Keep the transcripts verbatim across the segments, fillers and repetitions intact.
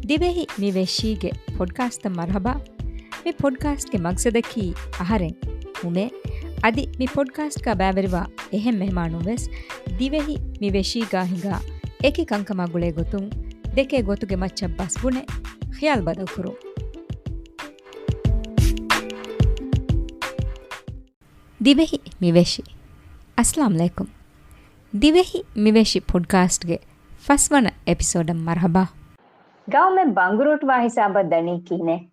ދިވެހި މި ވެށީގެ ޕޮޑްކާސްޓަށް މަރުހަބާ. މި ޕޮޑްކާސްޓްގެ މަގްސަދަކީ އަހަރެން ހުނެ، އަދި މި ޕޮޑްކާސްޓްގަ ބައިވެރިވާ އެހެން މެހެމާނުން ވެސް ދިވެހި މި ވެށީގާ ހިނގާ އެކި ކަންކަމާ ގުޅޭ ގޮތުން ދެކޭ ގޮތުގެ މައްޗަށް ބަސް ބުނެ ޚިޔާލު ބަދަލުކުރުން. ދިވެހި މިވެށި. އައްސަލާމް ޢަލައިކުމް. ދިވެހި މިވެށި ޕޮޑްކާސްޓްގެ ފަސްވަނަ އެޕިސޯޑަށް މަރުހަބާ. ގައުމެއް ބަނގުރޫޓުވާ ހިސާބަށް ދަނީ ކިހިނެއް؟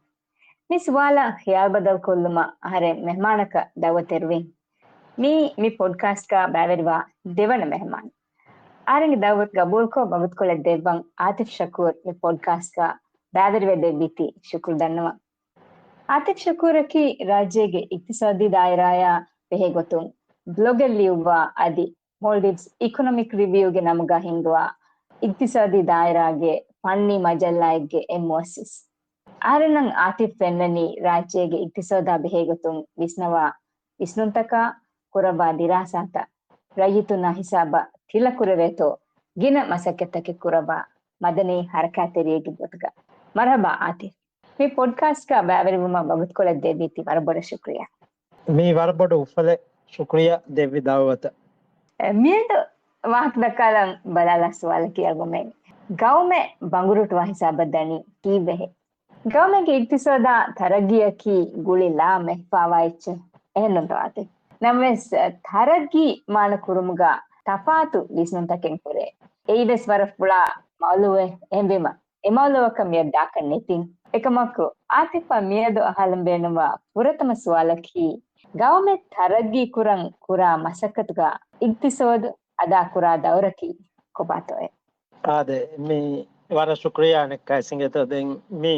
މި ސުވާލަށް ޚިޔާލުބަދަލުކޮށްލުމަށް އަހަރެން މެހްމާނަކަށް ދައުވަތު އެރުވިން. މީ މި ޕޮޑްކާސްޓްގަ ބައިވެރިވާ ދެވަނަ މެހެމާނު. އަހަރެންގެ ދައުވަތު ގަބޫލުކޮށް ވަގުތުކޮޅެއް ދެއްވަން އާތިފް ޝަކޫރް މި ޕޮޑްކާސްޓްގަ ބައިވެރިވެ ދެއްވީތީ ޝުކުރު ދަންނަވަން. އާތިފް ޝަކޫރަކީ ރާއްޖޭގެ އިޤްތިޞާދީ ދާއިރާޔާ ބެހޭ ގޮތުން ބްލޮގެއް ލިޔުއްވާ އަދި މޯލްޑިވްސް އިކޮނޮމިކް ރިވިއުގެ ނަމުގަ ހިންގުވާ އިޤްތިޞާދީ ދާއިރާގެ ފަންނީ މަޖައްލާއެއްގެ އެއް މުއައްސިސް. އަހަރެންނަށް އާތިފް ފެންނަނީ ރާއްޖޭގެ އިޤްތިޞާދާ ބެހޭ ގޮތުން ވިސްނަވާ ވިސްނުންތަކާ، ކުރައްވާ ދިރާސާތައް، ރައްޔިތުންނާ ހިސާބަށް ތިލަކުރެވޭތޯ ގިނަ މަސައްކަތްތަކެއް ކުރައްވާ މަދަނީ ހަރަކާތްތެރިއެއްގެ ގޮތުގަ. މަރުހަބާ އާތިފް. މި ޕޮޑްކާސްޓްގަ ބައިވެރިވުމަށް ވަގުތުކޮޅެއް ދެއްވީތީ ވަރަށް ބޮޑަށް ޝުކުރިއްޔާ. މީ ވަރަށް ބޮޑު އުފަލެއް، ޝުކުރިއްޔާ ދެއްވި ދައުވަތަށް. އެ، މިއަދު ވާހަކަ ދައްކާލަން ބަލާލާ ސުވާލަކީ އަޅުގަނޑުމެން ގައުމެއް ބަނގުރޫޓުވާ ހިސާބަށް ދަނީ ކީއްވެހޭ؟ ގައުމެއްގެ އިޤްތިޞާދާ ތަރައްގީއަކީ ގުޅި ލާމެހިފާވާ އެއްޗެއް. އެހެންނުންތޯ އާތިފް؟ ނަމަވެސް، ތަރައްގީ މާނަ ކުރުމުގަ ތަފާތު ވިސްނުންތަކެއް ހުރޭ. އެއީވެސް ވަރަށް ފުޅާ މައުޟޫއެއް. އެހެންވީމަ، އެ މައުޟޫއަކަށް މިއަދު ދާކަށް ނެތިން. އެކަމަކު، އާތިފްއަށް މިއަދު އަހާލަން ބޭނުންވާ ފުރަތަމަ ސުވާލަކީ، ގައުމެއް ތަރައްގީ ކުރަން ކުރާ މަސައްކަތުގަ އިޤްތިޞާދު އަދާކުރާ ދައުރަކީ ކޮބާތޯއޭ؟ އާދެ، މި ވަރަށް ޝުކުރިއްޔާ އަނެއްކާވެސް އިނގޭތޯ. ދެން މި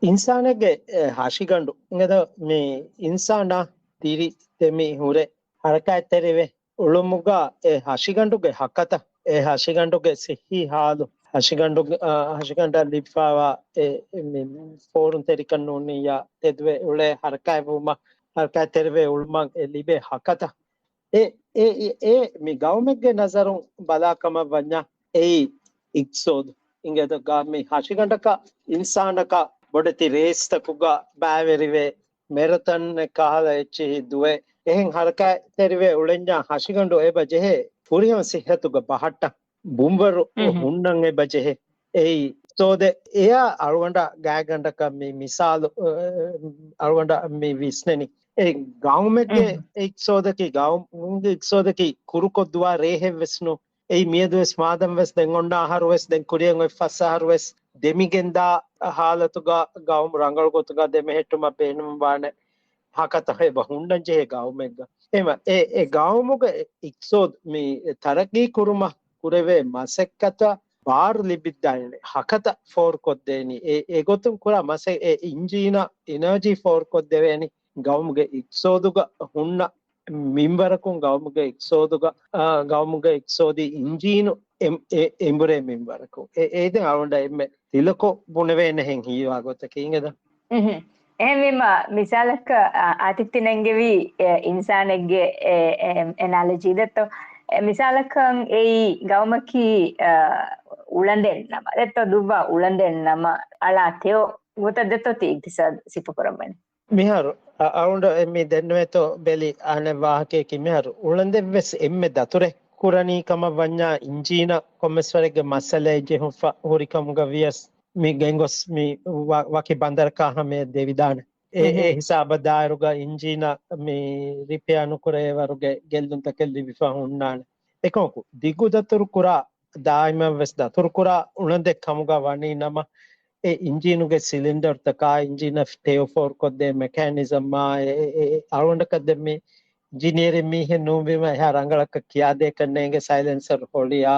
އިންސާނެއްގެ، އެ، ހަށިގަނޑު އިނގޭތޯ، މި އިންސާނާ ދިރި ދެމި ހުރެ ހަރަކާތްތެރިވެ އުޅުމުގަ އެ ހަށިގަނޑުގެ ހަކަތަ، އެ ހަށިގަނޑުގެ ޞިއްޙީ ޙާލު، ހަށިގަނޑު، އަ، ހަށިގަނޑަށް ލިބިފާވާ އެ، އެ، މި ފޯރުންތެރިކަން ނޫނިއްޔާ ތެދުވެ އުޅޭ ހަރަކާތްވުމަށް، ހަރަކާތްތެރިވެ އުޅުމަށް އެ ލިބޭ ހަކަތަ. އެ، އެ، އެ، އެ މި ގައުމެއްގެ ނަޒަރުން ބަލާ ކަމަށް ވަންޏާ، އެއީ އިޤްތިޞާދު އިނގޭތޯ، މި ހަށިގަނޑަކަށް އިންސާނަކަށް ބޮޑެތި ރޭސްތަކުގަ ބައިވެރިވެ، މެރަތަން ކަހަލަ އެއްޗިހި ދުވެ، އެހެން ހަރަކާތްތެރިވެ އުޅެންޏާ ހަށިގަނޑު އެބަ ޖެހޭ ފުރިހަމަ ޞިއްޙަތުގަ ބަހައްޓަން، ބުންވަރު ހުންނަން އެބަ ޖެހޭ. އެއީ އިޤްތިޞާދެއް. އެޔާ އަޅުގަނޑަށް ގާތްގަނޑަކަށް މި މިސާލު، އަ، އަޅުގަނޑަށް މި ވިސްނެނީ. އެ ގައުމެއްގެ އިޤްތިޞާދަކީ، ގައުމުގެ އިޤްތިޞާދަކީ ކުރުކޮށްދުވާ ރޭހެއް ވެސް ނޫން. އެއީ މިއަދު ވެސް މާދަން ވެސް ދެން އޮންނަ އަހަރު ވެސް ދެން ކުރިއަށް އޮތް ފަސް އަހަރު ވެސް ދެމިގެންދާ ހާލަތުގަ ގައުމު ރަނގަޅު ގޮތުގަ ދެމެހެއްޓުމަށް ބޭނުންވާނެ ހަކަތަ އެބަ ހުންނަން ޖެހޭ ގައުމެއްގަ. އެމަ އެ، އެ ގައުމުގެ އިޤްތިޞާދު މި ތަރައްޤީ ކުރުމަށް ކުރެވޭ މަސައްކަތަށް ބާރު ލިބިދާނެ ހަކަތަ ފޯރުކޮށްދޭނީ. އެ، އެގޮތުން ކުރާ މަސައް، އެ އިންޖީނަށް އެނާޖީ ފޯރުކޮށްދެވޭނީ. ގައުމުގެ އިޤްތިޞާދުގަ ހުންނަ މިންވަރަކުން ގައުމުގެ އިޤްތިޞާދުގަ، އާ، ގައުމުގެ އިޤްތިޞާދީ އިންޖީނު އެ، އެ، އެނބުރޭ މިންވަރަކުން. އެ، އެ ދެން އަޅުގަނޑަށް އެންމެ ތިލަކޮށް ބުނެވޭނެހެން ހީވާ ގޮތަކީ އިނގޭތޯ. އުހު. އެހެންވީމަ، މިސާލަކަށް، އާ، އާތިފް ތި ނެންގެވީ، އެ، އިންސާނެއްގެ، އެ، އެ، އެނާލޮޖީ ދެއްތޯ. އެ، މިސާލަކަށް އެއީ ގައުމަކީ، އާ، އުޅަނދެއް ނަމަ ދެއްތޯ، ދުއްވާ އުޅަނދެއް ނަމަ އަޅާ ތެޔޮ ގޮތަށް ދެއްތޯ ތި އިޤްތިޞާދު ސިފަކުރައްވަނީ. މިހާރު އަ، އަޅުގަނޑަށް މި ދެންނެވޭތޯ ބެލި އަނެއް ވާހަކަޔަކީ، މިހާރު އުޅަނދެއްވެސް އެންމެ ދަތުރެއް ކުރަނީ ކަމަށް ވަންޏާ އިންޖީނަށް ކޮންމެސް ވަރެއްގެ މައްސަލައެއް ޖެހުންފަ ހުރިކަމުގަ ވިޔަސް މި ގެންގޮސް މި ވަ، ވަކި ބަނދަރަކާ ހަމަޔަށް ދެވިދާނެ. އެ، އެ ހިސާބަށް ދާއިރުގަ އިންޖީނަށް މި ރިޕެއާ ނުކުރެވޭ ވަރުގެ ގެއްލުންތަކެއް ލިބިފަ ހުންނާނެ. އެކަމަކު ދިގު ދަތުރު ކުރާ ދާއިމަށް ވެސް ދަތުރުކުރާ އުޅަނދެއް ކަމުގަ ވަނީ ނަމަ، އެ އިންޖީނުގެ ސިލިންޑަރުތަކާ، އިންޖީނަށް ތެޔޮ ފޯރުކޮށްދޭ މެކޭނިޒަމާ، އެ، އެ، އެ، އަޅުގަނޑަކަށް ދެން މި އިންޖިނިއަރިން މީހެއް ނޫންވީމަ، އެހާ ރަނގަޅަކަށް ކިޔާދޭކަށް ނޭނގެ ސައިލެންސަރު ހޮޅިއާ،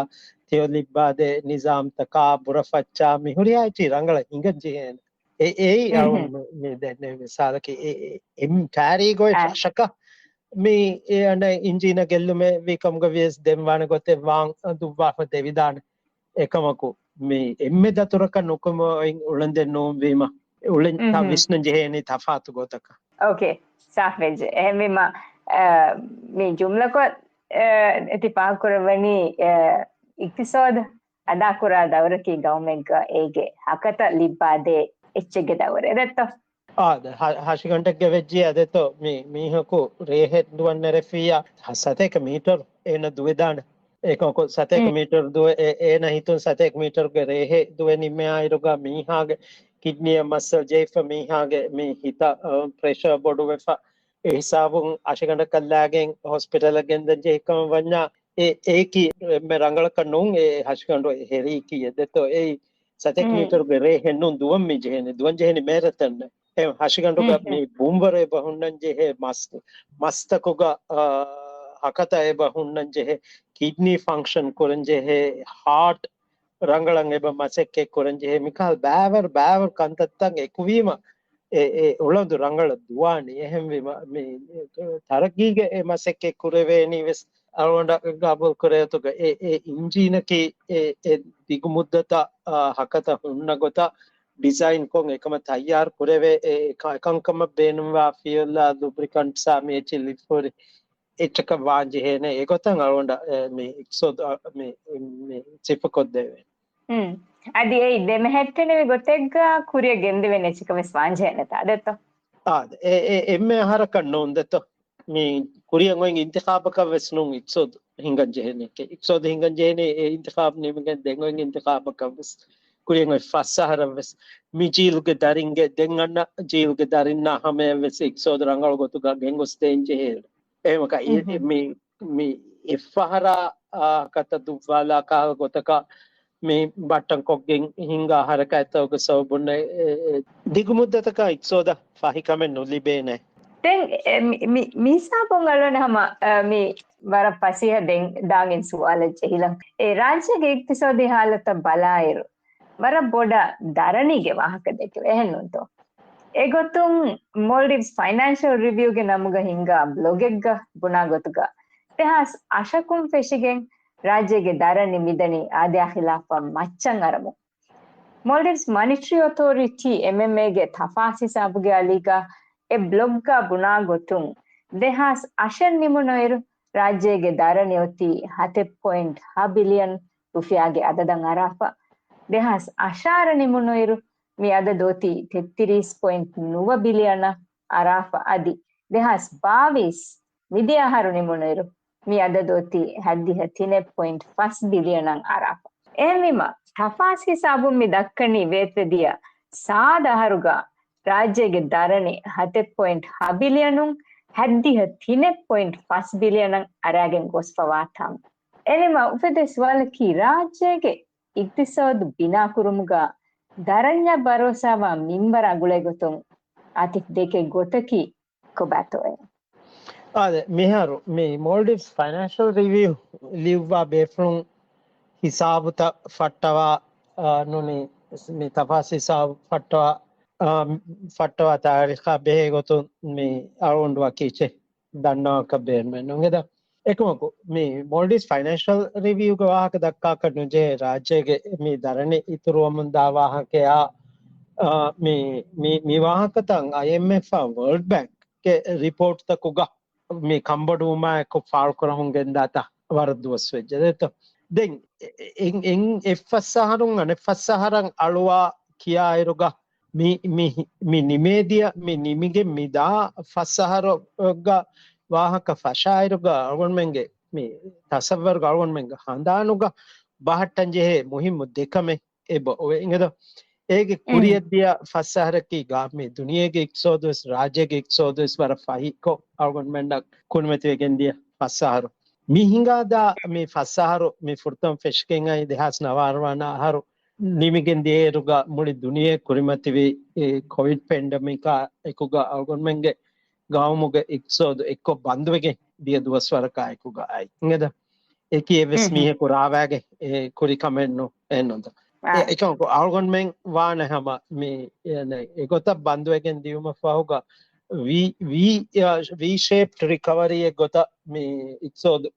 ތެޔޮ ލިއްބާދޭ ނިޒާމްތަކާ، ބުރަ ފައްޗާ، މި ހުރިހާ އެއްޗެއް ރަނގަޅަށް ހިނގަން ޖެހޭނެ. އެ، އެއީ އަޅުން މި، މި ދެންނެވި މިސާލަކީ، އެ، އެ، އެ، ތާރީޚުގައި އަ، ރަށަކަށް މި އެ އަނެއް އިންޖީނަށް ގެއްލުމެއް ވީ ކަމުގަ ވިޔަސް ދެން ވާނެ ގޮތެއް ވާން ދުއްވާފަ ދެވިދާނެ. އެކަމަކު، މި އެންމެ ދަތުރަކަށް ނުކުމެ އޮތް އުޅަނދެއް ނޫންވީމަ، އުޅެން ތާ ވިސްނަން ޖެހޭނީ ތަފާތު ގޮތަކަށް. އޯކޭ، ސާފް ވެއްޖެ. އެހެންވީމަ، އަ، މި ޖުމްލަކޮށް، އަ، ތި ފާހަގަކުރައްވަނީ، އަ، އިޤްތިޞާދު އަދާކުރާ ދައުރަކީ ގައުމެއްގަ އޭގެ ހަކަތަ ލިއްބާދޭ އެއްޗެއްގެ ދައުރެއް ދެއްތޯ. އާދެ، ހަ-، ހަށިގަނޑެއްގެ ވެއްޖިއްޔާ ދެއްތޯ، މި މީހަކު ރޭހެއް ދުވަން ނެރެފިއްޔާ، ހަ-، ސަތޭކަ މީޓަރު އޭނަ ދުވެދާނެ. އެކަކު ސަތޭކަ މީޓަރު ދުވެ، އޭ-، އޭނަ ހިތުން ސަތޭކަ މީޓަރުގެ ރޭހެއް ދުވެ ނިމެ އާއިރުގަ މީހާގެ ކިޑްނީއަށް މައްސަލަ ޖެހިފަ، މީހާގެ މި ހިތަށް، އަ، ޕްރެޝަރ ބޮޑުވެފަ، އެ ހިސާބުން އަށިގަނޑަކަށް ލާގެން ހޮސްޕިޓަލަށް ގެންދަން ޖެހިކަމަށް ވަންޏާ، އެ-، އެއީކީ އެންމެ ރަނގަޅަކަށް ނޫން. އެ ހަށިގަނޑު ހެރީކީ އެ ދެއްތޯ، އެއީ ސަތޭކަ މީޓަރުގެ ރޭހެއް ނޫން ދުވަން މި ޖެހޭނެ، ދުވަން ޖެހޭނެ މޭރަތަން. އެ ހަށިގަނޑުގަ މި ބުނބަރު އެބަ ހުންނަން ޖެހޭ މަސް، މަސްތަކުގަ، އާ، ހަކަތަ އެބަ ހުންނަން ޖެހޭ، ކިޑްނީ ފަންކްޝަން ކުރަން ޖެހޭ، ހާޓް ރަނގަޅަށް އެބަ މަސައްކަތް ކުރަން ޖެހޭ، މިކަހަލަ ބާވަރު، ބާވަރު ކަންތައްތައް އެކުވީމަ، އެ، އެ އުޅަނދު ރަނގަޅަށް ދުވާނީ. އެހެންވީމަ، މި ތަރައްގީގެ އެ މަސައްކަތް ކުރެވޭނީ ވެސް އަޅުގަނޑަށް ގަބޫލު ކުރޭތުގަ އެ، އެ އިންޖީނަކީ އެ، އެ ދިގު މުއްދަތަށް، އާ، ހަކަތަ ހުންނަ ގޮތަށް ޑިޒައިން ކޮށް އެކަމަށް ތައްޔާރު ކުރެވޭ، އެ، އެ ކަ-، ކަންކަމަށް ބޭނުންވާ ފިއުލާ ލުބްރިކަންޓްސާ މި އެއްޗެއް ލިބިފަ ހުރި އެއްޗަކަށް ވާން ޖެހޭނެ. އެގޮތަށް އަޅުގަނޑަށް، އެ، މި އިޤްތިޞާދު، މި، މި ސިފަކޮށްދެވޭނެ. އަދި އެއީ ދެމެހެއްޓެނިވި ގޮތެއްގަ ކުރިއަށް ގެންދެވޭނެ އެއްޗަކަށް ވެސް ވާން ޖެހޭނެތާ ދެއްތޯ؟ އާ، އެ، އެ، އެންމެ އަހަރަކަށް ނޫން ދެއްތޯ؟ މި ކުރިއަށް އޮތް އިންތިޚާބަކަށް ވެސް ނޫން އިޤްތިޞާދު ހިނގަން ޖެހޭނެ. އިޤްތިޞާދު ހިނގަން ޖެހޭނެ އެ އިންތިޚާބު ނިމިގެން ދެން އޮތް އިންތިޚާބަކަށް ވެސް ކުރިއަށް އޮތް ފަސް އަހަރަށް ވެސް މި ޖީލުގެ ދަރިންގެ ދެން އަންނަ ޖީލުގެ ދަރިންނާ ހަމަޔަށް ވެސް އިޤްތިޞާދު ރަނގަޅު ގޮތުގަ ގެންގޮސްދޭން ޖެހޭ. އެހެމަކަށް މި، މި އެއްފަހަރާ ކަތަ ދުއްވާލާ ކަހަލަ ގޮތަކަށް މި ބައްޓަން ކޮށްގެން ހިނގާ ހަރަކާތްތަކުގެ ސަބަބުން އެ، އެ، ދިގު މުއްދަތަކަށް އިޤްތިޞާދަށް ފަހިކަމެއް ނުލިބޭނެ. ދެން އެ، މި، މި، މި ހިސާބުން އަޅުގަނޑު ހަމަ، އަ، މި ވަރަށް ފަސޭހަ ދެން ދާން ސުވާލެއް ޖެހިލަން. އެ ރާއްޖޭގެ އިޤްތިޞާދީ ހާލަތަށް ބަލާއިރު، ވަރަށް ބޮޑަށް ދަރަނީގެ ވާހަކަ ދެކެވޭ، އެހެންނޫންތޯ؟ އެގޮތުން މޯލްޑިވްސް ފައިނޭންޝަލް ރިވިއުގެ ނަމުގަ ހިންގާ ބްލޮގެއްގަ ބުނާ ގޮތުގަ، ދެހާސް އަށަކުން ފެށިގެން ރާއްޖޭގެ ދަރަނި މިދަނީ އާދަޔާ ޚިލާފަށް މައްޗަށް އަރަމުން. މޯލްޑިވްސް މަނިޓަރީ އޮތޯރިޓީ، އެމްއެމްއޭގެ ތަފާސް ހިސާބުގެ އަލީގަ އެ ބްލޮގްގަ ބުނާ ގޮތުން، ދެހާސް އަށެއް ނިމުނުއިރު ރާއްޖޭގެ ދަރަނި އޮތީ ހަތެއް ޕޮއިންޓް ހަ ބިލިއަން ރުފިޔާގެ އަދަދަށް އަރާފަ. ދެހާސް އަށާރަ ނިމުނުއިރު މި އަދަދު އޮތީ ތެއްތިރީސް ޕޮއިންޓް ނުވަ ބިލިއަނަށް އަރާފަ. އަދި ދެހާސް ބާވީސް މިދިޔަ އަހަރު ނިމުނުއިރު މި އަދަދު އޮތީ ހައްދިހަ ތިނެއް ޕޮއިންޓް ފަސް ބިލިއަނަށް އަރާފަ. އެހެންވީމަ، ތަފާސް ހިސާބުން މި ދައްކަނީ ވޭތުވެދިޔަ ސާދަ އަހަރުގަ ރާއްޖޭގެ ދަރަނި ހަތެއް ޕޮއިންޓް ހަ ބިލިއަނުން ހައްދިހަ ތިނެއް ޕޮއިންޓް ފަސް ބިލިއަނަށް އަރާގެން ގޮސްފަވާ ތާން. އެހެންވީމަ، އުފެދޭ ސުވާލަކީ، ރާއްޖޭގެ އިޤްތިޞާދު ބިނާކުރުމުގަ ދަރަންޏަށް ބަރޯސާވާ މިންވަރާ ގުޅޭ ގޮތުން އާތިފް ދެކޭ ގޮތަކީ ކޮބާތޯއޭ؟ އާދެ، މިހާރު މި މޯލްޑިވްސް ފައިނޭންޝަލް ރިވިއު ލިޔުއްވާ ބޭފުޅުން ހިސާބުތައް ފައްޓަވާ، އާ، ނޫނީ މި ތަފާސް ހިސާބު ފައްޓަވާ، އާ، ފައްޓަވާ ތާރީޚާ ބެހޭ ގޮތުން މި އަޅުގަނޑު ވަކި އެއްޗެއް ދަންނަވާކަށް ބޭނުމެއް ނޫން. އެކަމަކު، މި މޯލްޑިވްސް ފައިނޭންޝަލް ރިވިއުގެ ވާހަކަ ދައްކާކަށް ނުޖެހޭ، ރާއްޖޭގެ މި ދަރަނި އިތުރުވަމުން ދާ ވާހަކަޔާ، އާ، މި، މި، މި ވާހަކަތައް އައިއެމްއެފް އާ ވަރލްޑް ބޭންކްގެ ރިޕޯޓްތަކުގަ މި ކަންބޮޑުވުމާއެކު ފާޅުކުރަމުން ގެންދާތާ ވަރަށް ދުވަސް ވެއްޖެ ދެއްތޯ. ދެން އެ-، އެ-، އެއް، އެއް، އެއް ފަސް އަހަރުން އަނެއް ފަސް އަހަރަށް އަޅުވާ ކިޔާއިރުގަ މި، މި، މި ނިމޭދިޔަ، މި ނިމިގެން މި ދާ ފަސް އަހަރުގަ ވާހަކަ ފަށާއިރުގަ އަޅުގަނޑުމެންގެ މި ތަސައްވަރުގަ އަޅުގަނޑުމެންގެ ހަނދާނުގަ ބަހައްޓަން ޖެހޭ މުހިއްމު ދެކަމެއް އެބަ އޮވޭ އިނގޭތޯ. އޭގެ ކުރިއަށްދިޔަ ފަސް އަހަރަކީ ގާ މި ދުނިޔޭގެ އިޤްތިޞާދު ވެސް ރާއްޖޭގެ އިޤްތިޞާދު ވެސް ވަރަށް ފަހިކޮށް އަޅުގަނޑުމެންނަށް ކުރިމަތިވެގެން ދިޔަ ފަސް އަހަރު. މި ހިނގާދާ މި ފަސް އަހަރު މި ފުރަތަމަ ފެށިގެން އައި ދެހާސް ނަވާރަ ވަނަ އަހަރު ނިމިގެން ދިޔައިރުގަ މުޅި ދުނިޔެ ކުރިމަތިވި އެ ކޮވިޑް ޕެންޑެމިކާ އެކުގަ އަޅުގަނޑުމެންގެ ގައުމުގެ އިޤްތިޞާދު އެއްކޮށް ބަންދުވެގެން ދިޔަ ދުވަސްވަރަކާ އެކުގަ އައި އިނގޭތަ؟ އެކި އެއްވެސް މީހަކު ރާވާގެ އެ ކުރި ކަމެއް ނޫން. އެހެންނޫންތަ؟ އެ، އެކަމަކު އަޅުގަނޑުމެން ވާނެ ހަމަ މި، އެ، އެގޮތަށް ބަންދުވެގެން ދިޔުމަށް ފަހުގަ ވީ، ވީ، އަ، ވީ ޝޭޕްޑް ރިކަވަރީއެއް ގޮތަށް މި އިޤްތިޞާދު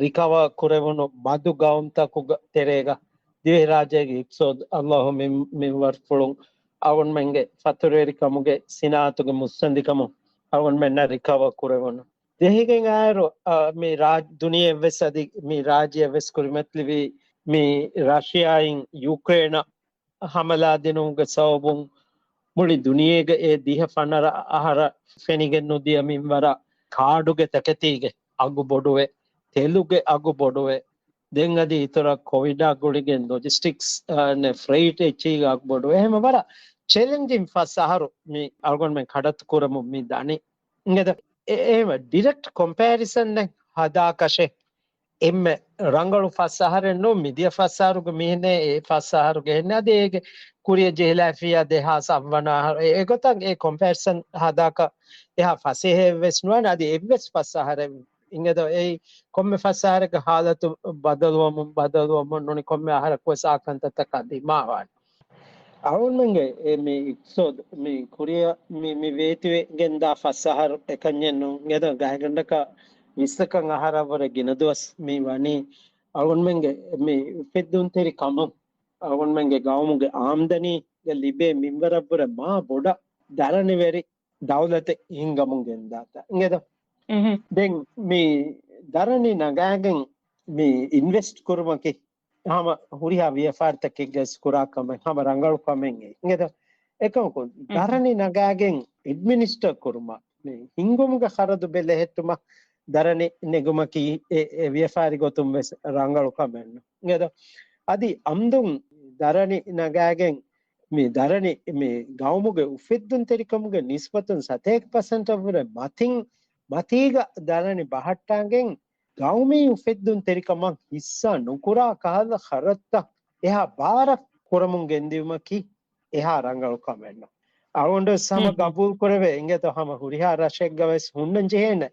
ރިކަވަރ ކުރެވުނު މަދު ގައުމުތަކުގެ ތެރޭގަ ދިވެހިރާއްޖޭގެ އިޤްތިޞާދު އަލްލާހު މި، މިންވަރުފުޅުން އަޅުގަނޑުމެންގެ ފަތުރުވެރިކަމުގެ ސިނާއަތުގެ މުއްސަނދިކަމުން އަޅުގަނޑުމެންނަށް ރިކަވަރ ކުރެވުނު. ދެހިގެން އާއިރު، އަ، މި ރާއް-، ދުނިޔެއަށްވެސް އަދި މި ރާއްޖެއަށްވެސް ކުރިމަތިލިވި މި ރަޝިޔާއިން ޔޫކްރޭނަށް ހަމަލާ ދިނުމުގެ ސަބަބުން މުޅި ދުނިޔޭގަ އެ ދިހަ ފަނަރަ އަހަރަށް ފެނިގެން ނުދިޔަ މިންވަރަށް ކާޑުގެ ތަކެތީގެ އަގު ބޮޑުވެ، ތެލުގެ އަގު ބޮޑުވެ، ދެން އަދި އިތުރަށް ކޮވިޑާ ގުޅިގެން ލޮޖިސްޓިކްސް، އާ، ނެ، ފްރެއިޓް އެއްޗީގެ އަގު ބޮޑުވެ. އެހެން ވަރަށް ޗެލެންޖިން ފަސް އަހަރު މި އަޅުގަނޑުމެން ކަޑައްތު ކުރަމުން މި ދަނީ. އިނގޭތަ؟ އެ، އެހެން ޑިރެކްޓް ކޮމްޕެއިރިސަން އެއް ހަދާކަށެއް އެންމެ ރަނގަޅު ފަސް އަހަރެއް ނޫން، މިދިޔަ ފަސް އަހަރުގެ މިހެން އެ ފަސް އަހަރުގެ ހެން އަދި އޭގެ ކުރިޔަށް ޖެހިލާފިއްޔާ ދެހާސް އަށް ވަނަ އަހަރު. އެ، އެގޮތަށް އެ ކޮމްޕެއިރިސަން ހަދާކަށް އެހާ ފަސޭހައެއް ވެސް ނުވާނެ. އަދި އެއްވެސް ފަސް އަހަރެއް އިނގޭތޯ އެއީ ކޮންމެ ފަސް އަހަރެއްގެ ހާލަތު ބަދަލުވަމުން، ބަދަލުވަމުން ނޫނީ ކޮންމެ އަހަރަކު ވެސް އާ ކަންތައްތަކާ ދިމާވާނެ. އަޅުގަނޑުމެންގެ އެ މި އިޤްތިޞާދު މި ކުރިއަށް މި، މި ވޭތުވެގެންދާ ފަސް އަހަރު އެކަންޏެއް ނޫން. އިނގޭތޯ ގާތްގަނޑަކަށް ވިއްސަކަށް އަހަރަށްވުރެ ގިނަ ދުވަސް މި ވަނީ އަޅުގަނޑުމެންގެ މި އުފެއްދުންތެރި ކަމުން އަޅުގަނޑުމެންގެ ގައުމުގެ އާމްދަނީގަ ލިބޭ މިންވަރަށްވުރެ މާ ބޮޑަށް ދަރަނިވެރި ދައުލަތެއް ހިންގަމުން ގެންދާތާ. އިނގޭތޯ؟ ދެން މި ދަރަނި ނަގާގެން މި އިންވެސްޓް ކުރުމަކީ ހަމަ ހުރިހާ ވިޔަފާރިތަކެއްގައި ކުރާ ކަމެއް، ހަމަ ރަނގަޅު ކަމެއް އެ. އިނގޭތޯ؟ އެކަމަކު ދަރަނި ނަގާގެން އެޑްމިނިސްޓަރ ކުރުމަށް، މި ހިންގުމުގެ ޚަރަދު ބެލެހެއްޓުމަށް ދަރަނި ނެގުމަކީ އެ، އެ ވިޔަފާރި ގޮތުން ވެސް ރަނގަޅު ކަމެއް ނޫން. އިނގޭތޯ؟ އަދި އަމްދުން ދަރަނި ނަގާގެން މި ދަރަނި މި ގައުމުގެ އުފެއްދުންތެރިކަމުގެ ނިސްބަތުން ސަތޭކަ ޕަސެންޓަށްވުރެ މަތިން، މަތީގަ ދަރަނި ބަހައްޓާގެން ގައުމީ އުފެއްދުންތެރިކަމަށް ހިއްސާ ނުކުރާ ކަހަލަ ޚަރަދުތައް އެހާ ބާރަށް ކުރަމުން ގެންދިއުމަކީ އެހާ ރަނގަޅު ކަމެއް ނޫން. އަޅުގަނޑު ވެސް ހަމަ ގަބޫލު ކުރެވޭ އިނގޭތޯ ހަމަ ހުރިހާ ރަށެއްގަ ވެސް ހުންނަން ޖެހޭނެ.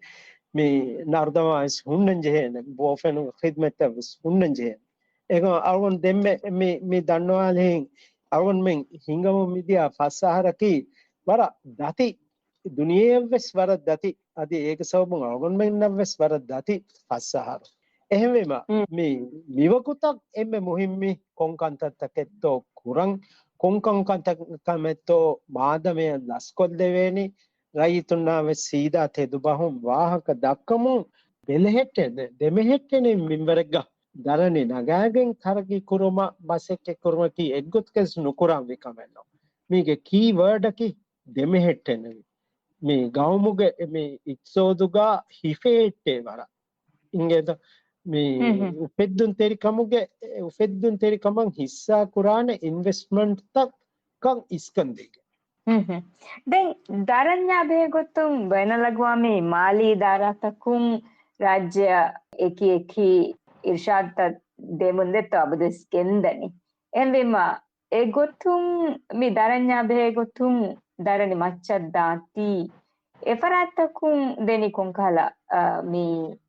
މި ނަރުދަމާ ވެސް ހުންނަން ޖެހޭނެ. ބޯފެނު ޚިދްމަތްތައް ވެސް ހުންނަން ޖެހޭނެ. އެގޮ އަޅުގަނޑު ދެންމެ މި، މި ދަންނަވާލިހެން އަޅުގަނޑުމެން ހިނގަމުން މިދިޔަ ފަސް އަހަރަކީ ވަރަށް ދަތި، ދުނިޔެއަށްވެސް ވަރަށް ދަތި، އަދި އޭގެ ސަބަބުން އަޅުގަނޑުމެންނަށްވެސް ވަރަށް ދަތި ފަސް އަހަރު. އެހެންވީމަ، މި، މިވަގުތަށް އެންމެ މުހިއްމީ ކޮން ކަންތައްތަކެއްތޯ ކުރަން، ކޮން ކަން ކަންތައްތޯ މާދަމަޔަށް ލަސްކޮށްލެވޭނީ، ރައްޔިތުންނާ ވެސް ސީދާ ތެދުބަހުން ވާހަކަ ދައްކަމުން ބެލެހެއްޓެން، ދެމެހެއްޓެނި މިންވަރެއްގަ ދަރަނި ނަގާގެން ތަރައްގީ ކުރުމަށް މަސައްކަތް ކުރުމަކީ އެއްގޮތަކަސް ނުކުރާންވީ ކަމެއް ނޫން. މީގެ ކީ ވާޑަކީ ދެމެހެއްޓެނެވި. މި ގައުމުގެ މި އިޤްތިޞާދުގަ ހިފެހެއްޓޭ ވަރަށް. އިނގޭތަ؟ މި އުފެއްދުންތެރިކަމުގެ، އުފެއްދުންތެރިކަމަށް ހިއްސާ ކުރާނެ އިންވެސްޓްމަންޓްތައް ކަން އިސްކަންދީގެން. ދެން ދަރަންޏާ ބެހޭގޮތުން ބައިނަލްއަގްވާމީ މާލީ އިދާރާތަކުން ރާއްޖެއަށް އެކި އެކި އިރުޝާދުތައް ދެމުންދެއްތޯ އަބަދުވެސް ގެންދަނީ. އެހެންވީމަ، އެގޮތުން މި ދަރަންޏާ ބެހޭގޮތުން ދަރަނި މައްޗަށް ދާތީ، އެފަރާތްތަކުން ދެނީ ކޮންކަހަލަ، އަ، މި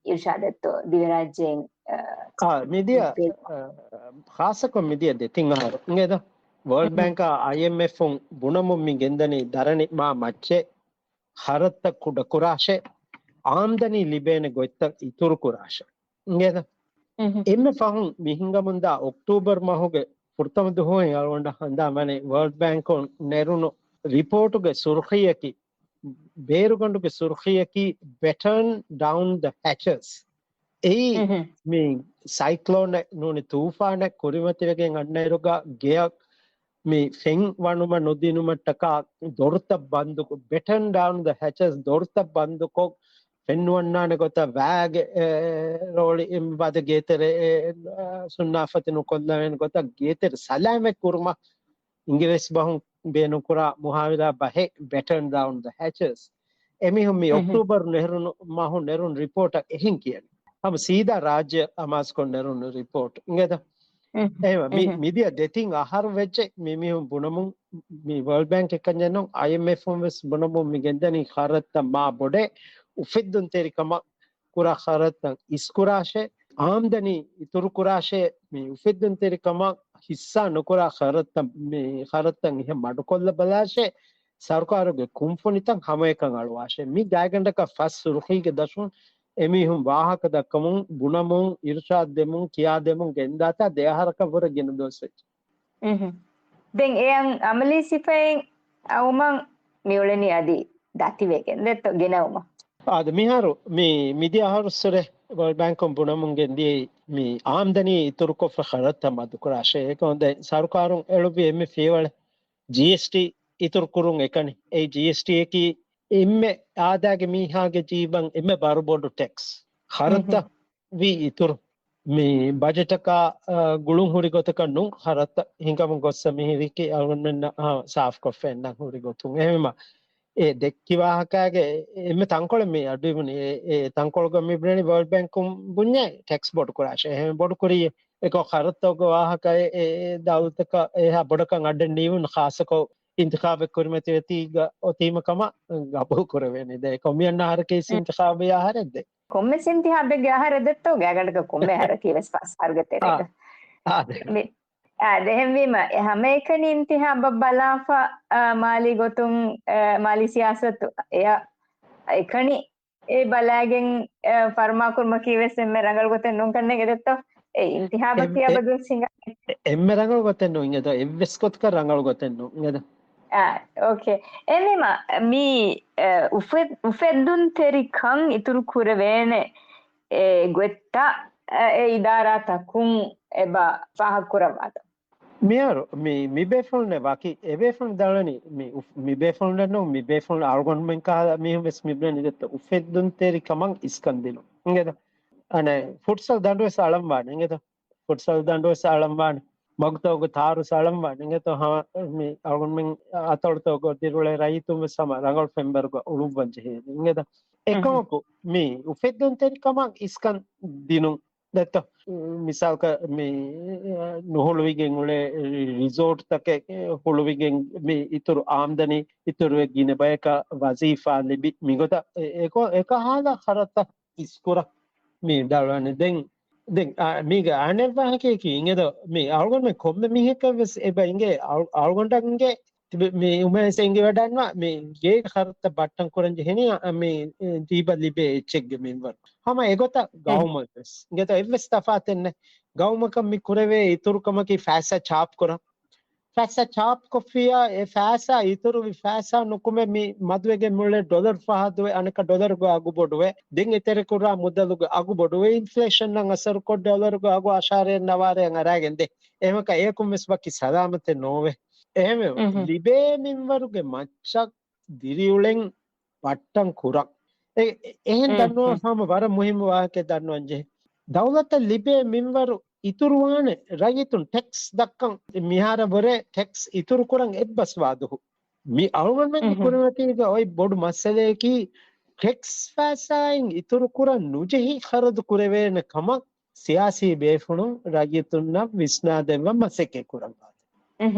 އިރުޝާދެއްތޯ ދިވެރާއްޖޭން، އަ، އާ، މިދިޔަ، އަ، ޚާއްޞަކޮށް މިދިޔަ ދެތިން އަހަރު އިނގޭތަ؟ ވޯލްޑް ބޭންކާ އައިއެމްއެފުން ބުނަމުން މި ގެންދަނީ ދަރަނި މާ މައްޗެއް، ޚަރަދުތައް ކުޑަކުރާށޭ، އާމްދަނީ ލިބޭނެ ގޮތްތައް އިތުރުކުރާށޭ. އިނގޭތަ؟ އެންމެ ފަހުން މިހިނގަމުންދާ އޮކްޓޫބަރު މަހުގެ ފުރަތަމަ ދުވަހު އަޅުގަނޑަށް ހަނދާންވަނީ ވޯލްޑް ބޭންކުން ނެރުނު ރިޕޯޓުގެ ސުރުޚީއަކީ، ބޭރުގަނޑުގެ ސުރުޚީއަކީ Batten down the hatches. އެއީ މި ސައިކްލޯނެއް ނޫނީ ތޫފާނެއް ކުރިމަތިވެގެން އަންނައިރުގަ ގެއަށް މި ފެން ވަނުމަށް ނުދިނުމަށްޓަކާ ދޮރުތައް ބަންދުކޮށް، Batten down the hatches، ދޮރުތައް ބަންދުކޮށް، ފެން ނުވަންނާނެ ގޮތަށް ވައިގެ، އެ، ރޯޅި އެ، ވަދެ ގޭތެރެ، އެ، ސުންނާފަތި ނުކޮށްލަވޭނެ ގޮތަށް ގޭތެރެ ސަލާމަތް ކުރުމަށް އިނގިރޭސި ބަހުން ބޭނުންކުރާ މުހާވިރާ ބަހެއް Batten down the hatches. އެމީހުން މި އޮކްޓޫބަރު ނެރުނު މަހު ނެރުނު ރިޕޯޓަށް އެހެން ކިޔަނީ. ހަމަ ސީދާ ރާއްޖެ އަމާޒުކޮށް ނެރުނު ރިޕޯޓް. އިނގޭތަ؟ އެހެންވެ، މި، މިދިޔަ ދެތިން އަހަރު ވެއްޖެ މި މީހުން ބުނަމުން، މި ވޯލްޑް ބޭންކް އެކަންޏެއް ނޫން، އައިއެމްއެފުން ވެސް ބުނަމުން މި ގެންދަނީ ޚަރަދުތައް މާ ބޮޑޭ، އުފެއްދުންތެރިކަމަށް ކުރާ ޚަރަދުތައް އިސްކުރާށޭ، އާމްދަނީ އިތުރުކުރާށޭ، މި އުފެއްދުންތެރިކަމަށް ހިއްސާ ނުކުރާ ޚަރަދުތައް، މި ޚަރަދުތައް އިހެން މަޑުކޮށްލަބަލާށޭ، ސަރުކާރުގެ ކުންފުނިތައް ހަމައެކަން އަޅުވާށޭ. މި ގާތްގަނޑަކަށް ފަސް ސުރުޚީގެ ދަށުން އެމީހުން ވާހަކަ ދައްކަމުން، ބުނަމުން، އިރުޝާދު ދެމުން، ކިޔާދެމުން ގެންދާތާ ދެ އަހަރަކަށްވުރެ ގިނަ ދުވަސް ވެއްޖެ. ދެން އެއަށް އަމަލީ ސިފައިން އައުމަށް މިއުޅެނީ އަދި ދަތިވެގެން ދެއްތޯ ގެނައުމަށް. އާދެ، މިހާރު މި، މިދިޔަ އަހަރުއްސުރެ ވޯލްޑް ބޭންކުން ބުނަމުން ގެންދިޔައީ މި އާމްދަނީ އިތުރުކޮށްފަ ޚަރަދުތައް މަދުކުރާށޭ. އެކަމަކު ދެން ސަރުކާރުން އެޅުއްވި އެންމެ ފިޔަވަޅެއް ޖީއެސްޓީ އިތުރު ކުރުން އެކަނި. އެ ޖީއެސްޓީއަކީ އެންމެ އާދައިގެ މީހާގެ ޖީބަށް އެންމެ ބަރު ބޮޑު ޓެކްސް. ޚަރަދުތައް ވީ އިތުރު. މި ބަޖެޓަކާ، އާ، ގުޅުން ހުރި ގޮތަކަށް ނޫން ޚަރަދުތައް ހިނގަމުން ގޮއްސަ މިހިރީކީ އަޅުގަނޑުމެންނަށް، އާ، ސާފުކޮށް ފެންނަން ހުރި ގޮތުން. އެހެންވީމަ އެ ދެއްކި ވާހަކައިގެ އެންމެ ތަންކޮޅެއް މި އަޑުއިވުނީ. އެ، އެ ތަންކޮޅުގަ މި ބުނަނީ ވޯލްޑް ބޭންކުން ބުންޏޭ ޓެކްސް ބޮޑު ކުރާށޭ. އެހެން ބޮޑު ކުރީ އެކޮށް ޚަރަދުތަކުގެ ވާހަކަ އެ، އެ ދައުލަތަކަށް އެހާ ބޮޑަކަށް އަޑެއް ނީވުނު ޚާއްޞަކޮށް އިންތިޚާބެއް ކުރިމަތިވެތީގަ އޮތީމަ ކަމަށް ގަބޫލު ކުރެވޭނެ. ދެ ކޮމިއަންނަ އަހަރަކީ އިންތިޚާބީ އަހަރެއް ދެ. ކޮންމެސް އިންތިޚާބެއްގެ އަހަރެއް ދެއްތޯ ގާގަނޑަކަށް ކޮންމެ އަހަރަކީ ވެސް ފަސް އަހަރުގެ ތެރޭގަ. އާ، އާ، ދެ. މި، އާ، ދެހެންވީމަ އެ ހަމައެކަނި އިންތިޚާބަށް ބަލާފަ، އާ، މާލީ ގޮތުން، އާ، މާލީ ސިޔާސަތު އެއަށް އެކަނި އެ ބަލާގެން، އެ، ފަރުމާކުރުމަކީ ވެސް އެންމެ ރަނގަޅު ގޮތެއް ނޫން ކަންނޭނގެ ދެއްތޯ؟ އެ އިންތިޚާބަކީ އެ، އެ، އަބަދުވެސް ހިނގާ. އެ، އެންމެ ރަނގަޅު ގޮތެއް ނޫން އިނގޭތޯ؟ އެއްވެސް ގޮތަކަށް ރަނގަޅު ގޮތެއް ނޫން އިނގޭތޯ؟ އާ، އޯކޭ. އެހެންވީމަ މި، އެ، އުފެ-، އުފެއްދުންތެރިކަން އިތުރު ކުރެވޭނެ އެ ގޮތްތައް، އެ، އެ އިދާރާތަކުން އެބަ ފާހަގަކުރައްވާތޯ؟ މިހާރު މި، މި ބޭފުޅުންނެއް ވަކި އެ ބޭފުޅުން ދަޅަނީ މި އުފް-، މި ބޭފުޅުންނެއް ނޫން، މި ބޭފުޅުން އަޅުގަނޑުމެން ކަހަލަ މީހުން ވެސް މި ބުނަނީ ދެއްތޯ އުފެއްދުންތެރިކަމަށް އިސްކަން ދިނުން އިނގޭތޯ؟ އަނެއް ފުޓްސަލް ދަނޑު ވެސް އަޅަން ވާނެ އިނގޭތޯ؟ ފުޓްސަލް ދަނޑު ވެސް އަޅަން ވާނެ. މަގުތަކުގެ ތާރު ވެސް އަޅަން ވާނެ އިނގޭތޯ؟ ހަމަ މި އަޅުގަނޑުމެން އަތޮޅުތަކުގަ ދިރިއުޅޭ ރައްޔިތުން ވެސް ހަމަ ރަނގަޅު ފެންވަރުގަ އުޅުއްވަން ޖެހޭ އިނގޭތޯ؟ އެކަމަކު މި އުފެއްދުންތެރިކަމަށް އިސްކަން ދިނުން ދެއްތޯ؟ މިސާލަކަށް މި ނުހުޅުވިގެން އުޅޭ ރިސޯޓްތަކެއް ހުޅުވިގެން މި އިތުރު އާމްދަނީ އިތުރުވެ ގިނަ ބަޔަކަށް ވަޒީފާ ލިބި މިގޮތަށް އެ-، އެކަ-، އެކަހަލަ ޚަރަދުތައް އިސްކުރަން މި ދަޅުވަނީ. ދެން، ދެން، އާ، މީގެ އަނެއް ވާހަކައަކީ އިނގޭތޯ މި އަޅުގަނޑުމެން ކޮންމެ މީހަކަށް ވެސް އެބަ އިނގޭ އަޅު-، އަޅުގަނޑަށް އިނގޭ ތިބެ-، މި އުމޭސް އެނގިވަޑަންވާ މި ގޭގެ ޚަރަދުތައް ބައްޓަން ކުރަން ޖެހެނީ، އަ، މި، އެ، ޖީބަށް ލިބޭ އެއްޗެއްގެ މިންވަރު. ހަމަ އެގޮތަށް ގައުމަށް ވެސް އިނގޭތޯ އެއްވެސް ތަފާތެއް ނެތް. ގައުމަކަށް މި ކުރެވޭ އިތުރުކަމަކީ ފައިސާ ޗާޕް ކުރަން. ފައިސާ ޗާޕް ކޮށްފިއްޔާ އެ ފައިސާ އިތުރުވި ފައިސާ ނުކުމެ މި މަދުވެގެން މިއުޅޭ ޑޮލަރު ފަހަތުވެ އަނެއްކާ ޑޮލަރުގެ އަގު ބޮޑުވެ. ދެން އެތެރެކުރާ މުދަލުގެ އަގު ބޮޑުވެ. އިންފްލޭޝަންއަށް އަސަރުކޮށް ޑޮލަރުގެ އަގު އަށާރައަށް ނަވާރައަށް އަރާގެން ދޭ. އެހެންވެ އެޔަކުން ވެސް ވަކި ސަލާމަތެއް ނޯވޭ. އެހެންވެ، ލިބޭ މިންވަރުގެ މައްޗަށް ދިރިއުޅެން ބައްޓަން ކުރަން. އެ-، އެ-، އެހެން ދަންނަވާފަ ހަމަ ވަރަށް މުހިއްމު ވާހަކައެއް ދަންނަވަން ޖެހޭ. ދައުލަތަށް ލިބޭ މިންވަރު އިތުރުވާނެ ރައްޔިތުން ޓެކްސް ދައްކަން މިހާރަށް ވުރެ ޓެކްސް އިތުރު ކުރަން އެއްބަސްވާ ދުހު. މި އަޅުގަނޑުމެންގެ ކުރިމަތީގަ އޮތް ބޮޑު މައްސަލައަކީ ޓެކްސް ފައިސާއިން އިތުރު ކުރަން ނުޖެހި ޚަރަދު ކުރެވޭނެ ކަމަށް ސިޔާސީ ބޭފުޅުން ރައްޔިތުންނަށް ވިސްނާދެއްވަން މަސައްކަތް ކުރައްވާތި.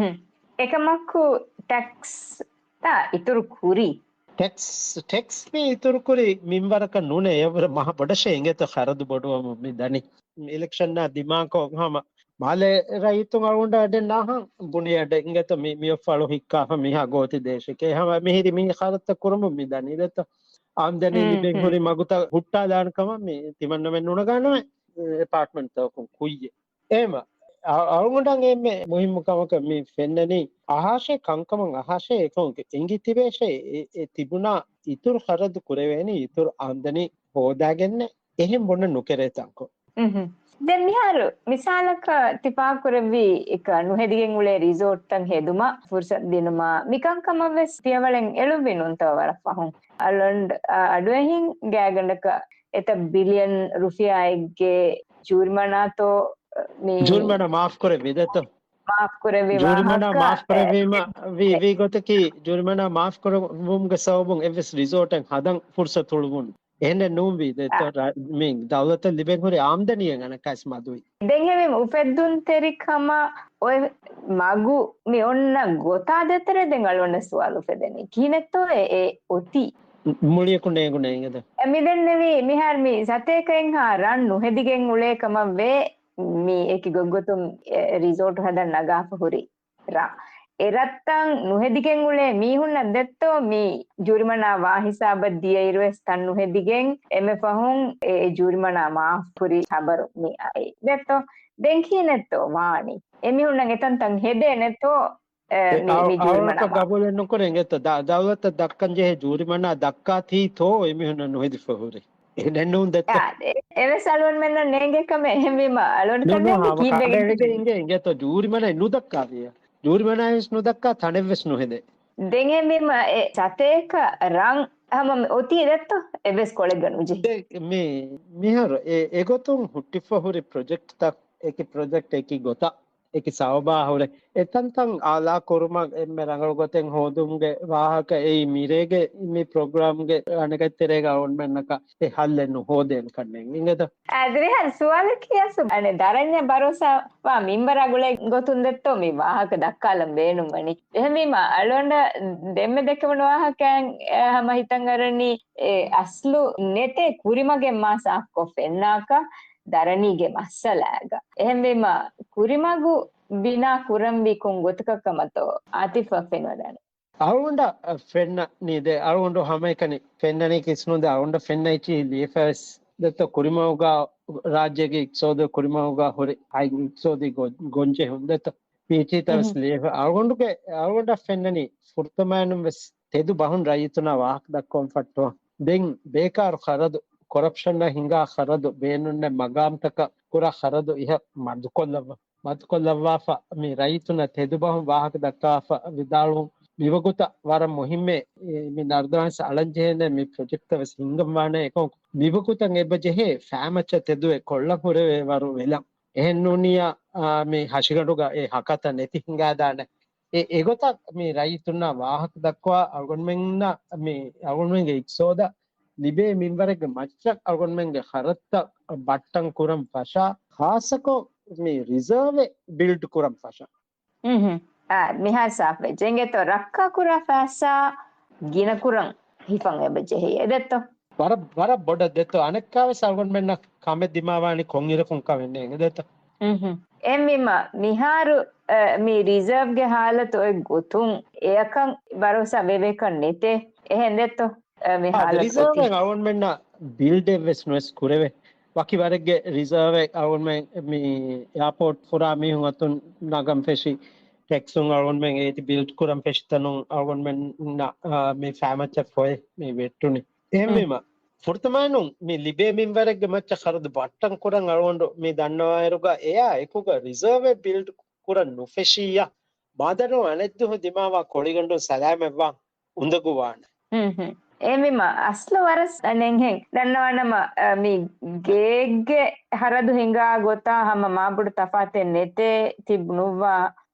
އެކަމަކު ޓެކްސް ތާ އިތުރު ކުރީ. ޓެކްސް، ޓެކްސް މި އިތުރު ކުރި މިންވަރަކަށް ނޫނޭ އެއަށްވުރެ މަހަ ބޮޑަށޭ އިނގޭތޯ ޚަރަދު ބޮޑުވަމުން މި ދަނީ. އިލެކްޝަންއާ ދިމާކޮށް ހަމަ މާލޭ ރައްޔިތުން އަޅުގަނޑަށް އަޑެއް ނާހަން ބުނި އަޑެއް އިނގޭތޯ މި، މި އޮއްފަޅު ހިއްކާފަ މިހާ ގޯތި ދޭށެކޭ. ހަމަ މިހިރީ މި ޚަރަދުތައް ކުރަމުން މި ދަނީ ދެއްތޯ. އާމްދަނީ ލިބެން ހުރި މަގުތައް ހުއްޓާލާނެ ކަމަށް މި ތިމަންނަމެން ނުނަގާނަމޭ އެޕާޓްމަންޓްތަކުން ކުއްޔެއް. އެހެމަ އަ-، އަޅުގަނޑަށް އެންމެ މުހިއްމު ކަމަކަށް މި ފެންނަނީ، އަހާށޭ ކަންކަމަށް އަހާށޭ އެކަމަކު އެނގި ތިބޭށޭ އެ، އެ ތިބުނާ އިތުރު ޚަރަދު ކުރެވޭނީ އިތުރު އާމްދަނީ ހޯދާގެންނޭ. އެހެން ބުނަން ނުކެރޭ ތަންކޮށް. ދެން މިހާރު މިސާލަކަށް ތި ފާހަގަކުރެއްވީ އެކަ ނުހެދިގެން އުޅޭ ރިސޯޓްތައް ހެދުމަށް ފުރުސަތު ދިނުމަށް މިކަންކަމަށް ވެސް ފިޔަވަޅެއް އެޅުއްވި ނޫންތޯ ވަރަށް ފަހުން. އަޅުގަނޑު، އަ، އަޑުއެހިން ގާތްގަނޑަކަށް އެތައް ބިލިއަން ރުފިޔާއެއްގެ ޖޫރިމަނާތޯ މި ޖޫރިމަނާ މާފް ކުރެއްވި ދެއްތޯ؟ މާފް ކުރެއްވި ޖޫރިމަނާ ވާހަކަ، މާފް ކުރެއްވީމަ އެ، ވީ، އެ، ވީ ގޮތަކީ ޖޫރިމަނާ މާފް ކުރެއްވުމުގެ ސަބަބުން އެއްވެސް ރިސޯޓެއް ހަދަން ފުރުސަތު ހުޅުވުން. އެހެނެއް ނޫންވީ ދެއްތޯ؟ އަ، މި ދައުލަތަށް ލިބެން ހުރި އާމްދަނީއެއް އަނެއްކާވެސް މަދުވީ. ދެން ހެވީމަ އުފެއްދުންތެރިކަމަށް އޮތް މަގު މި އޮންނަ ގޮތާ ދޭތެރޭ ދެން އަޅުގަނޑަށް ސުވާލު އުފެދެނީ. ކިހިނެއްތޯ އެ، އެ އޮތީ؟ މުޅިއަކު ނޭނގުނޭ އިނގޭތޯ. އެ މި ދެންނެވީ މިހާރު މި ސަތޭކައެއްހާ ރަށް ނުހެދިގެން އުޅޭ ކަމަށް ވޭ މި އެކި ގޮތްގޮތުން އެ ރިސޯޓު ހަދަން ނަގާފަ ހުރި ރަށް. އެ ރަށްތައް ނުހެދިގެން އުޅޭ މީހުންނަށް ދެއްތޯ މި ޖޫރިމަނާ ވާ ހިސާބަށް ދިޔައިރުވެސް ތަން ނުހެދިގެން އެންމެ ފަހުން އެ، އެ ޖޫރިމަނާ މާފް ކުރި ޚަބަރު މި އައި ދެއްތޯ؟ ދެން ކިހިނެއްތޯ ވާނީ؟ އެމީހުންނަށް އެތަންތަން ހެދޭނެތޯ؟ އެ، އެ، މި، އަ-، މި ޖޫރިމަނާ އަޅުގަނޑަކަށް މާފް. ގަބޫލެއް ނުކުރޭ އިނގޭތޯ؟ ދަ-، ދައުލަތަށް ދައްކަން ޖެހޭ ޖޫރިމަނާ ދައްކާތީތޯ އެމީހުންނަށް ނުހެދިފަ ހުރި؟ އެހެނެއްނޫން ދެއްތަ؟ އާ، އެ-، އެވެސް އަޅުގަނޑުމެންނަށް ނޭނގޭ ކަމެއް. އެހެންވީމަ އަޅުގަނޑު ނޫން ކަންނޭނގެ ކީއްވެގެން އިނގޭ، އިނގޭތޯ ޖޫރިމަނައެއް ނުދައްކާ ވިޔަ. ޖޫރިމަނައެއް ނުދައްކާ ތަނެއްވެސް ނުހެދޭ. ދެން އެހެންވީމަ އެ ސަތޭކަ ރަން ހަމަ މި އޮތީ ދެއްތޯ އެއްވެސް ކޮޅެއްގަ ނުޖެހި. ދެ-، މި-، މިހާރު އެ-، އެގޮތުން ހުއްޓިފަ ހުރި ޕްރޮޖެކްޓްތައް، އެކި ޕްރޮޖެކްޓް އެކި ގޮތަށް އެކި ސަބަބާ ހުރެ އެތަންތަން އާލާ ކުރުމަށް އެންމެ ރަނގަޅު ގޮތެއް ހޯދުމުގެ ވާހަކަ އެއީ މިރޭގެ މި ޕްރޮގްރާމްގެ އަނެކަތްތެރޭގަ އަޅުގަނޑުމެންނަކަށް އެ ހައްލެއް ނުހޯދޭނެ ކަންނޭނގެ. އިނގޭތަ؟ އަދި މިހާރު ސުވާލަކީ އަސް އަނެއް ދަރަންޏަށް ބަރޯސާވާ މިންވަރާ ގުޅޭ ގޮތުން ދެއްތޯ މި ވާހަކަ ދައްކާލަން ބޭނުންވަނީ. އެހެންވީމަ އަޅުގަނޑަށް ދެންމެ ދެކެވުނު ވާހަކައިން އެ ހަމަ ހިތަށް އަރަނީ އެ އަސްލު ނެތޭ ކުރިމަގެއް މާ ސާފުކޮށް ފެންނާކަށް ދަރަނީގެ މައްސަލާގަ. އެހެންވީމަ ކުރިމަގު ބިނާ ކުރަންވީ ކޮން ގޮތަކަށް ކަމަށްތޯ އާތިފަށް ފެންވަދާނެ؟ އަޅުގަނޑަށް ފެންނަނީ ދެ، އަޅުގަނޑު ހަމައެކަނި ފެންނަނީ ކިސްނު ދެ، އަޅުގަނޑަށް ފެންނައިޗީ ލިޔެފަވެސް ދެތޯ ކުރިމަގުގަ ރާއްޖޭގެ އިޤްތިޞާދު ކުރިމަގުގަ ހުރި އިޤްތިޞާދީ ގޮ-، ގޮންޖެހުން ދެތޯ. ޕީއެޗްޑީތައް ވެސް ލިޔެފަ. އަޅުގަނޑުގެ، އަޅުގަނޑަށް ފެންނަނީ ފުރަތަމައިނުން ވެސް ތެދު ބަހުން ރައްޔިތުންނާ ވާހަކަ ދައްކަވަން ފައްޓަވާ. ދެން ބޭކާރު ޚަރަދު، ކޮރަޕްޝަނަށް ހިނގާ ޚަރަދު، ބޭނުންނެއް މަގާމްތަކަށް ކުރާ ޚަރަދު އިހަށް މަދުކޮށްލައްވާ. މަދުކޮށްލައްވާފަ މި ރައްޔިތުންނަށް ތެދު ބަހުން ވާހަކަ ދައްކާފަ ވިދާޅުވުން މިވަގުތަށް ވަރަށް މުހިއްމޭ. މި ނަރުދާންސް އަޅަން ޖެހޭނެ މި ޕްރޮޖެކްޓްތައް ވެސް ހިންގަން ވާނެ އެކަމަކު މިވަގުތަށް އެބަ ޖެހޭ ފައިމައްޗަށް ތެދުވެ ކޮށްލަން ހުރެވޭ ވަރު ވެލަން. އެހެން ނޫނިއްޔާ، އާ، މި ހަށިގަނޑުގަ އެ ހަކަތަ ނެތި ހިނގާދާނެ. އެ، އެގޮތަށް މި ރައްޔިތުންނާ ވާހަކަ ދައްކަވާ އަޅުގަނޑުމެންނަށް މި އަޅުގަނޑުމެންގެ އިޤްތިޞާދަށް ލިބޭ މިންވަރެއްގެ މައްޗަށް އަޅުގަނޑުމެންގެ ޚަރަދުތައް ބައްޓަން ކުރަން ފަށާ، ޚާއްޞަކޮށް މި ރިޒާވެއް ބިލްޑް ކުރަން ފަށާ. އުނހު. އާ، މިހާރު ސާފުވެއްޖެ. އިނގޭތޯ ރައްކާކުރާ ފައިސާ ގިނަކުރަން ހިފަން އެބަ ޖެހޭ އެ ދެއްތޯ؟ ވަރަށް، ވަރަށް ބޮޑަށް ދެއްތޯ. އަނެއްކާވެސް އަޅުގަނޑުމެންނަށް ކަމެއް ދިމާވާނީ ކޮންއިރަކުން ކަމެއް ނޭނގެ ދެއްތޯ. އުނހު. އެހެންވީމަ މިހާރު، އަ، މި ރިޒާވްގެ ހާލަތު އޮތް ގޮތުން އެއަކަށް ބަރޯސާ ވެވޭކަން ނެތޭ. އެހެން ދެއްތޯ؟ އަ، މި އާ، ހާލަތު ރިޒާވް އޮތީ. އަޅުގަނޑުމެންނަށް ބިލްޑެއް ވެސް ނުވެސް ކުރެވޭ. ވަކި ވަރެއްގެ ރިޒާވެއް އަޅުގަނޑުމެން މި އެއާޕޯޓް ފުރާ މީހުން އަތުން ނަގަން ފެށި ޓެކްސުން އަޅުގަނޑުމެން އޭތި ބިލްޑް ކުރަން ފެށި ތަނުން އަޅުގަނޑުމެންނަށް، އާ، މި ފައިމައްޗަށް ފޮއެ މި ވެއްޓުނީ. އެހެންވީމަ، ފުރަތަމައިނުން މި ލިބޭ މިންވަރެއްގެ މައްޗަށް ޚަރަދު ބައްޓަން ކުރަން އަޅުގަނޑު މި ދަންނަވާއިރުގަ އެއާ އެކުގަ ރިޒާވެއް ބިލްޑް ކުރަން ނުފެށިއްޔާ، މާދަނު އަނެއްދުވަހު ދިމާވާ ކޮޅިގަނޑުން ސަލާމަތްވާން އުނދަގޫވާނެ. ހުން ހުން. އެހެންވީމަ، އަސްލު ވަރަށް ނެންހެން ދަންނަވާނަމަ، އަ، މި ގޭގެ ހަރަދު ހިނގާ ގޮތާ ހަމަ މާބޮޑު ތަފާތެއް ނެތޭ ތިބު ނުއްވާ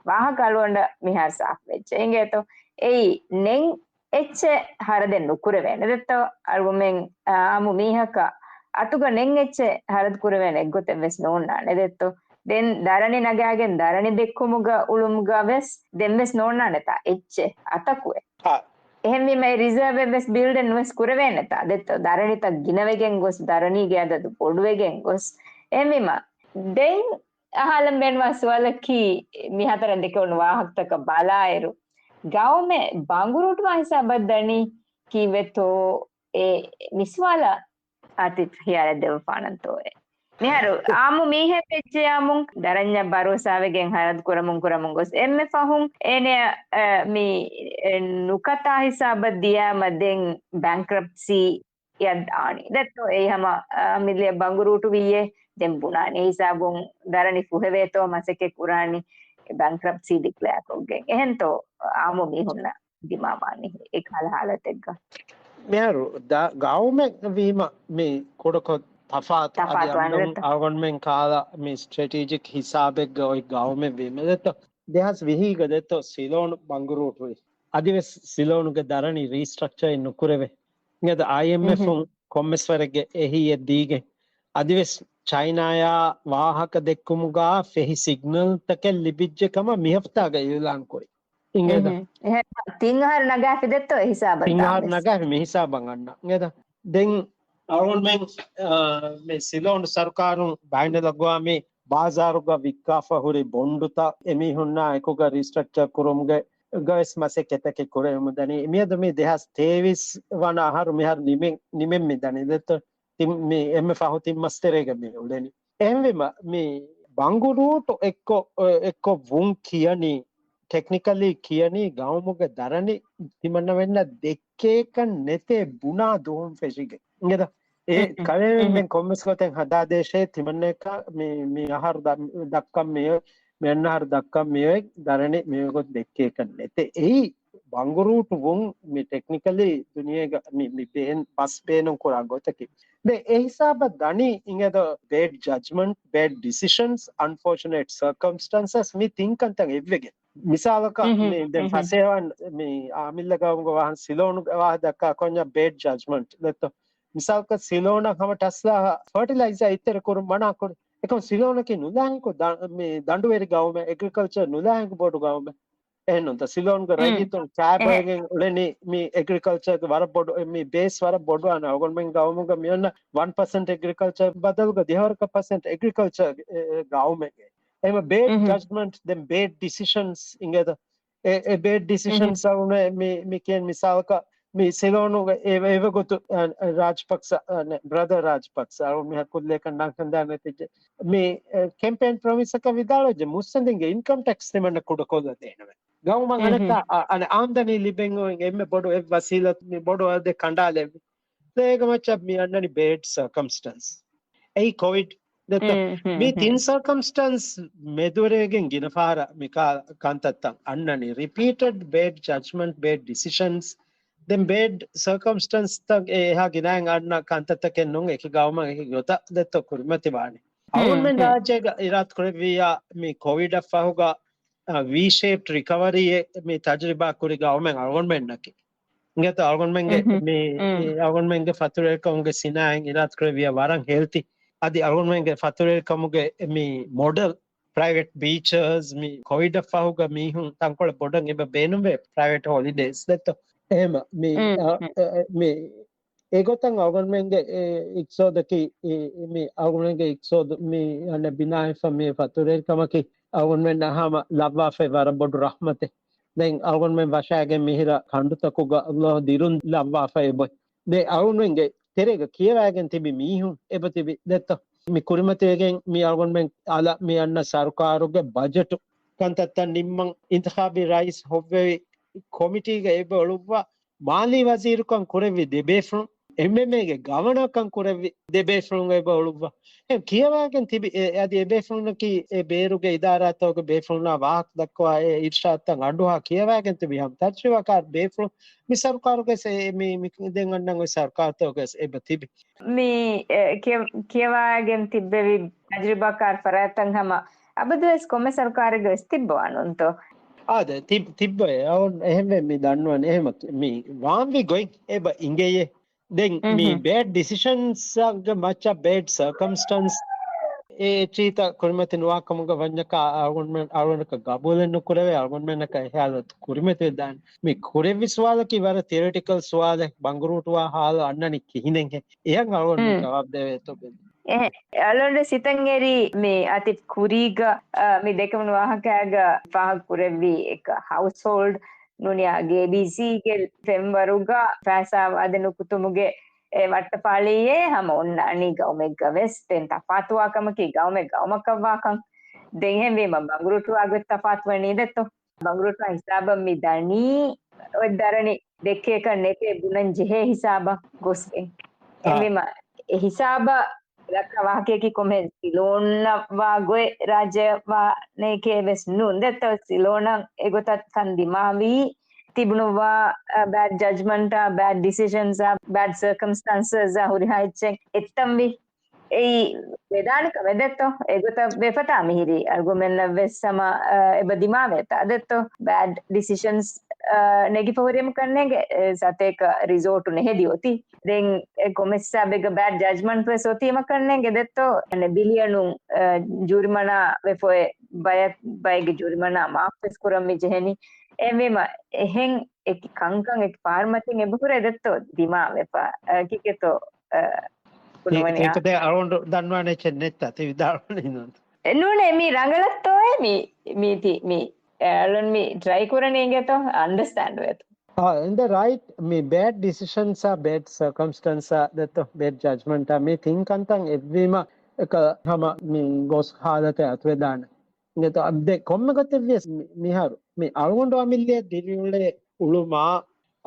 ވާހަކަ އަޅުގަނޑަށް މިހާރު ސާފުވެއްޖެ. އިނގޭތޯ؟ އެއީ ނެން އެއްޗެއް ހަރަދެއް ނުކުރެވޭނެ ދެއްތޯ؟ އަޅުގަނޑުމެން، އާ، އާއްމު މީހަކަށް އަތުގަ ނެން އެއްޗެއް ހަރަދު ކުރެވޭނެ އެއްގޮތެއް ވެސް ނޯންނާނެ ދެއްތޯ؟ ދެން ދަރަނި ނަގާގެން ދަރަނި ދެއްކުމުގަ އުޅުމުގަ ވެސް ދެން ވެސް ނޯންނާނެތާ އެއްޗެއް އަތަކުއެއް. އާ. އެހެންވީމަ އެ ރިޒާވެއް ވެސް ބިލްޑެއް ނުވެސް ކުރެވޭނެތާ ދެއްތޯ؟ ދަރަނިތައް ގިނަވެގެން ގޮސް، ދަރަނީގެ އަދަދު ބޮޑުވެގެން ގޮސް. އެހެންވީމަ ދެން އަހާލަން ބޭނުންވާ ސުވާލަކީ، މިހާތަނަށް ދެކެވުނު ވާހަކަތަކަށް ބަލާއިރު، ގައުމެއް ބަނގުރޫޓުވާ ހިސާބަށް ދަނީ ކީއްވެތޯ؟ އެ މި ސުވާލަށް އާތިފް ހިޔާލެއް ދެއްވަފާނަންތޯއޭ؟ މިހާރު އާއްމު މީހެއް ވެއްޖެޔާމުން ދަރަންޏަށް ބަރޯސާވެގެން ހަރަދު ކުރަމުން ކުރަމުން ގޮސް، އެންމެ ފަހުން އޭނަޔަށް، އެ، މި، އެ، ނުކަތާ ހިސާބަށް ދިޔާމަ ދެން ބޭންކްރަޕްސީ އަށް ދާނީ. ދެއްތޯ އެއީ ހަމަ، އާ، މިލިޔަށް ބަނގުރޫޓު ވިއްޔޭ، ދެން ބުނާނީ ހިސާބުން ދަރަނި ފުހެވޭތޯ މަސައްކަތް ކުރާނީ ބޭންކްރަޕްސީ ޑިކްލެއާ ކޮށްގެން. އެހެންތޯ އާއްމު މީހުންނަށް ދިމާވާނީ އެކަހަލަ ހާލަތެއްގަ. މިހާރު ދަ-، ގައުމެއް ވީމަ މި ކުޑަކޮށް ތަފާތު. އަދި ތަފާތު އަންނަ އަންނަ އަޅުގަނޑުމެން ކާލަ މި ސްޓްރެޓީޖިކް ހިސާބެއްގަ އޮތް ގައުމެއް ވީމަ ދެއްތޯ. ދެހާސް ވިހީގަ ދެއްތޯ ސިލޯނު ބަނގުރޫޓުވި. އަދިވެސް ސިލޯނުގެ ދަރަނި ރީސްޓްރަކްޗަރ ނުކުރެވޭ. އިނގޭތަ އައިއެމްއެފުން ކޮންމެސް ވަރެއްގެ އެހީއެއް ދީގެން. އަދިވެސް ޗައިނާޔާ ވާހަކަ ދެއްކުމުގަ ފެހި ސިގްނަލްތަކެއް ލިބިއްޖެ ކަމަށް މިހަފްތާގަ އިއުލާން ކުރި. އިނގޭތަ؟ އެހެން. ތިން އަހަރު ނަގާފި ދެއްތޯ އެ ހިސާބަށް ތިން އަހަރު ނަގާފި މި ހިސާބަށް އަންނަ. އިނގޭތަ؟ ދެން އަޅުގަނޑުމެން، އާ، މި ސިލޯނު ސަރުކާރުން ބައިނަލްއަގްވާމީ ބާޒާރުގަ ވިއްކާފަ ހުރި ބޮންޑުތައް އެމީހުންނާ އެކުގަ ރީސްޓްރަކްޗަރ ކުރުމުގެ ގަވެސް މަސައްކަތްތަކެއް ކުރެވެމުން ދަނީ. މިއަދު މި ދެހާސް ތޭވީސް ވަނަ އަހަރު މިހާރު ނިމެން، ނިމެން މި ދަނީ. ދެއްތޯ ތިން، މި އެންމެ ފަހު ތިން މަސް ތެރޭގަ މި އުޅެނީ. އެހެންވީމަ، މި ބަނގުރޫޓު އެއްކޮށް، އެއްކޮށް ވުން ކިޔަނީ، ޓެކްނިކަލީ ކިޔަނީ، ގައުމުގެ ދަރަނި ތިމަންނަމެންނަށް ދެއްކޭކަން ނެތޭ ބުނާ ދުވަހުން ފެށިގެން. އިނގޭތަ؟ އެ ކަލޭމެން ކޮންމެސް ގޮތެއް ހަދާދޭށޭ ތިމަންނައަކަށް މި، މި އަހަރު ދަ-، ދައްކަން މިއޮތް، މި އަންނަ އަހަރު ދައްކަން މިއޮތް ދަރަނި މި ގޮތް ދެއްކޭކަށް ނެތޭ. އެއީ ބަނގުރޫޓު ވުން މި ޓެކްނިކަލީ ދުނިޔޭގަ މި، މި ބޭން-، ބަސް ބޭނުން ކުރާ ގޮތަކީ. ދެ އެ ހިސާބަށް ދަނީ އިނގޭދޯ ބޭޑް ޖަޖްމަންޓް، ބޭޑް ޑިސިޝަންސް، އަންފޯޗުނޭޓް ސަރކަމްސްޓަންސަސް މި ތިން ކަންތައް އެއްވެގެން. މިސާލަކަށް މި ދެން ފަސޭހަވާން މި އާމިއްލަ ގައުމުގަ ވާހަން ސިލޯނުގެ ވާހަ ދައްކާ ކޮންޏާ ބޭޑް ޖަޖްމަންޓް ދެއްތޯ. މިސާލަކަށް ސިލޯނަށް ހަމަ ޓަސްލާ ފަރޓިލައިޒާ އިތުރު ކުރުން މަނާ ކުރި. އެކަމް ސިލޯނަކީ ނުލާހިކު ދަ-، މި ދަނޑުވެރި ގައުމެއް، އެގްރިކަލްޗަރ ނުލާހިކު ބޮޑު ގައުމެއް. އެހެންނުންތަ ސިލޯންގެ ރައްޔިތުން ކާބޮއެގެން އުޅެނީ މި އެގްރިކަލްޗަރގެ ވަރަށް ބޮޑު، މި ބޭސް ވަރަށް ބޮޑު އަން އަޅުގަނޑުމެން ގައުމުގަ މިއޮންނަ ވަން ޕަސެންޓް އެގްރިކަލްޗަރ ބަދަލުގަ ދިހަވަރަކަށް ޕަސެންޓް އެގްރިކަލްޗަރ ގައުމެއްގެ. އެހެމަ ބޭޑް ޖަޖްމަންޓް ދެން ބޭޑް ޑިސިޝަންސް އިނގޭތަ؟ އެ، އެ ބޭޑް ޑިސިޝަންސް އަޅުނެ މި، މި ކިޔަން މިސާލަކަށް މި ސިލޯނުގެ އެ، އެވެގޮތު، އަ، ރާޖްޕަކްސ، އަ، ނެ، ބްރަދަރ ރާޖްޕަކްސ އަޅު މިހާ ކުއްލިއަކަށް ނަން ކަންދާނެތިއްޖެ. މި، އެ، ކެމްޕޭން ޕްރޮމިސަކަށް ވިދާޅުވެއްޖެ މުއްސަނދިންގެ އިންކަމް ޓެކްސް ތިމަންނަ ކުޑަކޮށްލަ ދޭނަމެ. ގައުމަށް އަނެއްކާ، އަ، އަނެ އާމްދަނީ ލިބެން އޮތް އެންމެ ބޮޑު އެއް ވަސީލަތު މި ބޮޑު އަދެ ކަނޑާލެއްވި. އޭގެ މައްޗަށް މި އަންނަނީ ބޭޑް ސަރކަމްސްޓަންސް. އެއީ ކޮވިޑް ދެއްތޯ؟ މި ތިން ސަރކަމްސްޓަންސް މެދުވެރިވެގެން ގިނަ ފަހަރަށް މި ކާ-، ކަންތައްތައް އަންނަނީ. ރިޕީޓެޑް ބޭޑް ޖަޖްމަންޓް، ބޭޑް ޑިސިޝަންސް، ދެން ބޭޑް ސަރކަމްސްޓަންސްތައް އެ އެހާ ގިނައިން އަންނަ ކަންތައްތަކެއް ނޫން އެކި ގައުމަށް އެކި ގޮތަށް ދެއްތޯ ކުރިމަތިވާނެ. އަޅުގަނޑުމެން ރާއްޖޭގަ އިރާދަ ކުރެއްވިއްޔާ މި ކޮވިޑަށް ފަހުގަ އަ، ވީ ޝޭޕްޑް ރިކަވަރީއެއް މި ތަޖުރިބާ ކުރި ގައުމެއް އަޅުގަނޑުމެންނަކީ. އިނގޭތޯ އަޅުގަނޑުމެންގެ މި، އަޅުގަނޑުމެންގެ ފަތުރުވެރިކަމުގެ ސިނާއަތް އިރާދަ ކުރެއްވިއްޔާ ވަރަށް ހެލްތީ. އަދި އަޅުގަނޑުމެންގެ ފަތުރުވެރިކަމުގެ މި މޮޑެލް ޕްރައިވެޓް ބީޗަސް މި ކޮވިޑަށް ފަހުގަ މީހުން ތަންކޮޅެއް ބޮޑަށް އެބަ ބޭނުންވޭ ޕްރައިވެޓް ހޮލިޑޭސް ދެއްތޯ. އެހެމަ މި، އަ، އެ، އެ، މި އެގޮތަށް އަޅުގަނޑުމެންގެ އި-، އި-، މި އަޅުގަނޑުމެންގެ އިޤްތިޞާދު މި އަނެއް ބިނާވެފަ މި ފަތުރުވެރިކަމަކީ އަޅުގަނޑުމެންނަށް ހަމަ ލައްވާފައި ވަރަށް ބޮޑު ރަޙްމަތެއް. ދެން އަޅުގަނޑުމެން ވަށާގެން މިހިރަ ކަނޑުތަކުގަ ﷲ ދިރުން ލައްވާފައި އެބޮތް. ދެ އަޅުގަނޑުމެންގެ ތެރޭގަ ކިޔަވާގެން ތިބި މީހުން އެބަ ތިބި ދެއްތޯ. މި ކުރިމަތިވެގެން މި އަޅުގަނޑުމެން އަލަށް މި އަންނަ ސަރުކާރުގެ ބަޖެޓު ކަންތައްތައް ނިންމަން އިންތިޚާބީ ރައީސް ހޮއްވެވި ކޮމިޓީގަ އެބަ އުޅުއްވާ މާލީ ވަޒީރުކަން ކުރެއްވި ދެބޭފުޅުން، އެމްއެމްއޭގެ ގަވަނަރުކަން ކުރެއްވި ދެބޭފުޅުން އެބަ އުޅުއްވާ. އެ ކިޔަވާގެން ތިބި، އެ، އަދި އެބޭފުޅުންނަކީ އެ ބޭރުގެ އިދާރާތަކުގެ ބޭފުޅުންނާ ވާހަކަ ދައްކަވާ އެ އިރްޝާދުތައް އަޑުއަހާ ކިޔަވާގެން ތިބި ހަމަ ތަޖްރިބާކާރު ބޭފުޅުން މި ސަރުކާރުގެ ސެ-، މި، މި ދެން އަންނަން އޮތް ސަރުކާރުތަކުގެ އެބަ ތިބި. މި، އެ، ކިޔަ-، ކިޔަވާގެން ތިއްބެވި ތަޖްރިބާކާރު ފަރާތްތައް ހަމަ އަބަދުވެސް ކޮންމެ ސަރުކާރެއްގަ ވެސް ތިއްބަވާނުންތޯ؟ އާދެ، ތި-، ތިއްބައޭ. އަވަން އެހެންވެ މި ދަންނަވަން އެހެމަ މި ވާންވި ގޮތް އެބަ އިނގެޔޭ. ދެން މި ބޭޑް ޑިސިޝަންސްގެ މައްޗަށް ބޭޑް ސަރކަމްސްޓަންސް އެ އެއްޗިހިތައް ކުރިމަތި ނުވާ ކަމުގަ ވަންޏަކާ އަޅުގަނޑުމެން، އަޅުގަނޑަކަށް ގަބޫލެއް ނުކުރެވޭ، އަޅުގަނޑުމެންނަކަށް އެ ހާލަތު ކުރިމަތިވެދާނެ. މި ކުރެއްވި ސުވާލަކީ ވަރަށް ތިއޮރިޓިކަލް ސުވާލެއް، ބަނގުރޫޓުވާ ހާލު އަންނަނީ ކިހިނެއްހޭ؟ އެހެން އަޅުގަނޑު ޖަވާބު ދެވޭތޯ ބެލި. އެހެން. އަޅުގަނޑު ސިތަން އެރީ މި އަތި ކުރީގަ، އަ، މި ދެކެވުނު ވާހަކައިގަ ފާހަގަ ކުރެއްވި އެކަ ހައުސްހޯލްޑް ނޫނިޔާ ގޭބީސީގެ ފެންވަރުގަ ފައިސާ ވަދެ ނުކުތުމުގެ އެ ވައްޓަފާޅިއެއް ހަމަ އޮންނާނީ ގައުމެއްގަ ވެސް. ދެން ތަފާތުވާ ކަމަކީ ގައުމެއް ގައުމަކަށް ވާކަން. ދެން އެހެންވީމަ ބަނގުރޫޓުވާ ގޮތް ތަފާތުވަނީ ދެއްތޯ. ބަނގުރޫޓުވާ ހިސާބަށް މި ދަނީ އޮތް ދަރަނި ދެއްކޭކަށް ނެތޭ ބުނަން ޖެހޭ ހިސާބަށް ގޮސްގެން. އާ. އެހެންވީމަ އެ ހިސާބަށް ދައްކާ ވާހަކަޔަކީ ކޮންމެހެން ސިލޯނަށް ވާ ގޮތް ރާއްޖެއަށް ވާނެކޭ ވެސް ނޫން. ދެއްތޯ ސިލޯނަށް އެގޮތަށް ކަން ދިމާވީ ތިބުނުއްވާ، އަ، ބޭޑް ޖަޖްމަންޓާ، ބޭޑް ޑިސިޝަންސްއާ، ބޭޑް ސަރކަމްސްޓަންސަސްއާ ހުރިހާ އެއްޗެއް އެއްތަންވީ. އެއީ ވެދާނެ ކަމެއް ދެއްތޯ؟ އެގޮތަށް ވެފަތާ މިހިރީ އަޅުގަނޑުމެންނަށް ވެސް ހަމަ، އަ، އެބަ ދިމާވޭތާ ދެއްތޯ؟ ބޭޑް ޑިސިޝަންސް، އަ، ނެގިފަ ހުރީމަ ކަންނޭނގެ، އެ، ސަތޭކަ ރިސޯޓު ނެހެދި އޮތީ. ދެން އެ ކޮމެސް ސާބެއްގަ ބޭޑް ޖަޖްމަންޓް ވެސް އޮތީމަ ކަންނޭނގެ ދެއްތޯ؟ އަނެއް ބިލިއަނުން، އަ، ޖޫރިމަނާ ވެފަ އޮތް ބަޔަށް، ބައެއްގެ ޖޫރިމަނާ މާފް ވެސް ކުރަން މި ޖެހެނީ. އެހެންވީމަ އެހެން އެކި ކަންކަން އެކި ފާރުމަތިން އެބަހުރޭ ދެއްތޯ ދިމާވެފަ، އަ، ކިކެތޯ، އަ، ކުނުވަނި އާ. އަޅުގަނޑު ދަންވާނެ އެއްޗެއް ނެތްތާ ތި ވިދާޅުވަނީ ނޫން. ނޫނޭ، މީ ރަނގަޅަށްތޯއޭ މީ، މީތި، މީ، އެ، އަޅުން މީ ޓްރައި ކުރަނީ އިނގޭތޯ، އަންޑަސްޓޭންޑް ވޭތޯ. އާ، އިން ދަ ރައިޓް، މީ ބޭޑް ޑިސިޝަންސްއާ، ބޭޑް ސަރކަމްސްޓަންސްއާ، ދެއްތޯ، ބޭޑް ޖަޖްމަންޓާ، މީ ތިން ކަންތައް އެއްވީމަ، އެކަ ހަމަ މީ ގޯސް ހާލަތެއް އަތުވެދާނެ. އިނގޭތޯ، އަ، ދެ ކޮންމެ ގޮތެއް ވިޔަސް މި-، މިހާރު، މި އަޅުގަނޑު އަމިއްލައަށް ދިރިއުޅޭ އުޅުމާ،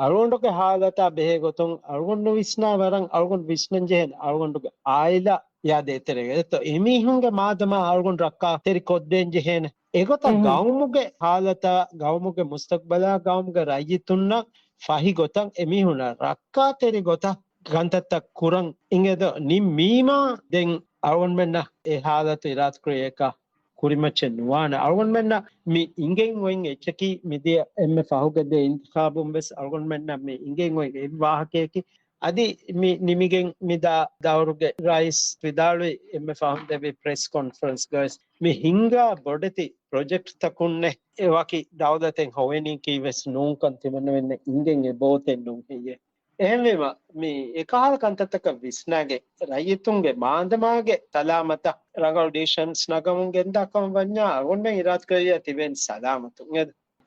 އަޅުގަނޑުގެ ހާލަތާ ބެހޭ ގޮތުން އަޅުގަނޑު ނުވިސްނާ ވަރަށް އަޅުގަނޑު ވިސްނަން ޖެހޭނެ އަޅުގަނޑުގެ އާއިލާ އާދޭތެރޭގަ އެމީހުންގެ މާދަމާ އަޅުގަނޑު ރައްކާތެރި ކޮށްދޭން ޖެހޭނެ. އެގޮތަށް ގައުމުގެ ހާލަތާ، ގައުމުގެ މުސްތަގްބަލާ، ގައުމުގެ ރައްޔިތުންނަށް ފަހި ގޮތަށް އެމީހުންނަށް ރައްކާތެރި ގޮތަށް ކަންތައްތައް ކުރަން އިނގޭތޯ ނިންމީމާ ދެން އަޅުގަނޑުމެންނަށް އެ ހާލަތު އިރާދަކުރެއްވިއެކާ ކުރިމައްޗެއް ނުވާނެ. އަޅުގަނޑުމެންނަށް މި އިނގެން އޮތް އެއްޗަކީ މިދިޔަ އެންމެ ފަހުގެ ދެ އިންތިޚާބުން ވެސް އަޅުގަނޑުމެންނަށް މި އިނގެން އޮތް އެއް ވާހަކަޔަކީ އަދި މި ނިމިގެން މިދާ ދައުރުގެ ރައީސް ވިދާޅުވި އެންމެ ފަހުން ދެއްވި ޕްރެސް ކޮންފަރެންސްގަވެސް މި ހިންގާ ބޮޑެތި ޕްރޮޖެކްޓްތަކުންނެއް އެ ވަކި ދައުލަތެއް ހޮވެނީކީ ވެސް ނޫންކަން ތިމަންނަމެންނަށް އިނގެން އެބައޮތެއް ނޫން ހެއްޔޭ؟ އެހެންވީމަ، މި އެކަހަލަ ކަންތައްތަކަށް ވިސްނާގެ، ރައްޔިތުންގެ މާނދަމާގެ ސަލާމަތަށް ރަނގަޅު ޑިސިޝަންސް ނަގަމުން ގެންދާ ކަމަށް ވަންޏާ، އަޅުގަނޑުމެން އިރާދަކުރެއްވިޔާ ތިބެން ސަލާމަތުން.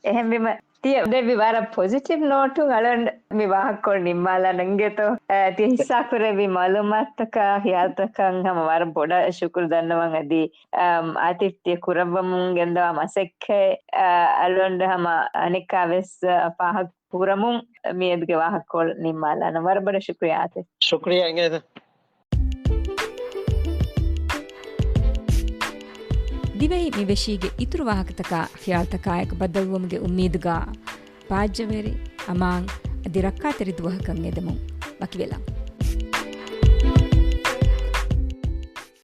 އެހެންވީމަ، ތިޔަ ދެއްވި ވަރަށް ޕޮޒިޓިވް ނޯޓުން އަޅުގަނޑު މި ވާހަކަކޮޅު ނިންމާލާނަން އިނގޭތޯ. އަ، ތިޔަ ހިއްސާކުރެއްވި މައުލޫމާތުތަކާ، ޚިޔާލުތަކަށް ހަމަ ވަރަށް ބޮޑަށް ޝުކުރު ދަންނަވަން. އަދި، އަ، އާތިފް ތިޔަ ކުރައްވަމުން ގެންދަވާ މަސައްކަތް، އަ، އަޅުގަނޑު ހަމަ އަނެއްކާވެސް، އަ، ފާހަގަ ކުރަމުން މިއަދުގެ ވާހަކަކޮޅު ނިންމާލާނަން. ވަރަށް ބޮޑަށް ޝުކުރިއްޔާ އާތިފް. ޝުކުރިއްޔާ އިނގޭތަ. ދިވެހި މި ވެށީގެ އިތުރު ވާހަކަތަކާ ޚިޔާލުތަކާއެކު ބައްދަލުވުމުގެ އުއްމީދުގަ ބާއްޖަވެރި، އަމާން އަދި ރައްކާތެރި ދުވަހަކަށް އެދެމުން ވަކިވެލަން.